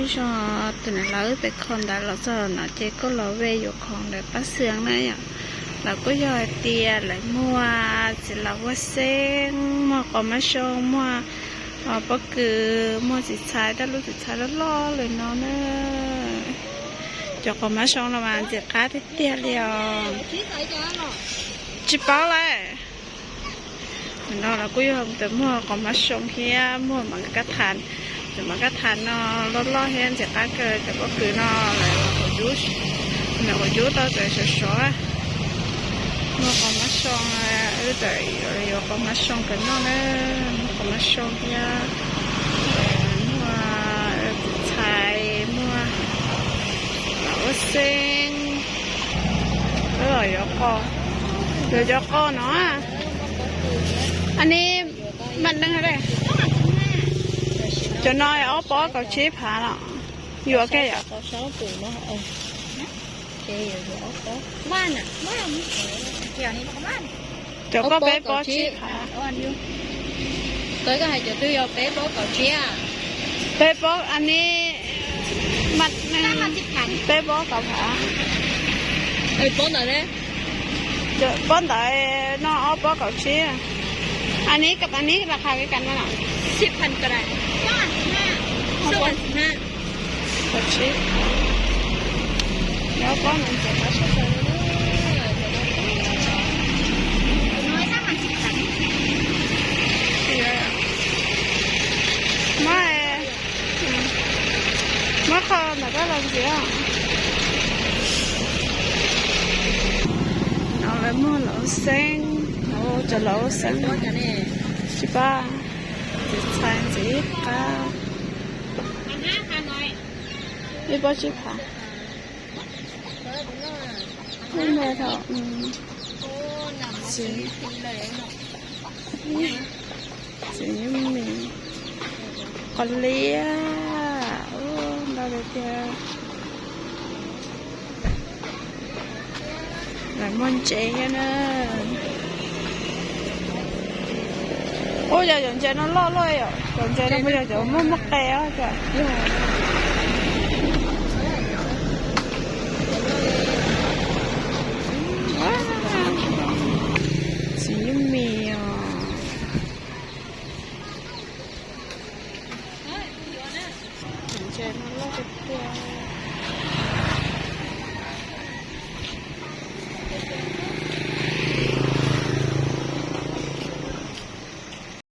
Zoo, tus niam lawv pem kho ntawd los txog no ces kuj los ve yuav khoom ntawm pab xeem na yom. Lawv kuj yog hais tias lawv muag txiv lau huaj xeeb, muag qos mab zoo, muag pob kws, muag txiv txhais, tej lub txiv txhais loj loj li no na. Cov qos mab zoo no mas ntxim qab tiag tiag li os. Tsis paub lawm. No los kuj yog tus muag qos mab zoo thiab muag mas kab thas. Tus mas kab thas no loj loj thiab ntxim qab kawg. Cov pob kws no lawv haus cub, lawv haus cub tau txawm sov sov. Muag qos mab zoo, wb txawm yuav qos mab zoo kawg noj na. Muag qos mab zoo thiab muag txiv txhais, muag lau huaj xeeb. Wb los yuav qos, yuav cov qos no. Anij mas neeg, cov no ob pob kaum tsib phav los yuav kiag yom. Cov koj peb pob tsib phav. Peb pob, anij mas peb pob kaum phav. Pob ntawd no ob pob kaum tsib. Anij, anij ras qha kev kas no na. Kaum tsib. Nyob pob no ntxim qab sab sab. Muab, muab qho ntawm koj los ntxiv. No lawv muag lau huaj xeeb, cov lau huaj xeeb tsis pab, txiv txhais ntxim qab. Ib pob tsib phav. Ub, me thaum, txiv, txiv nyuj mis, qos liab, ub, ntau tiag tiag. Lawv muag ntses thiab na. Ub, yog cov ntses no loj loj yom, cov ntses no puas yog cov muaj muaj qe os? Txiv nyuj mis os. Cov ntses no loj tiag tiag.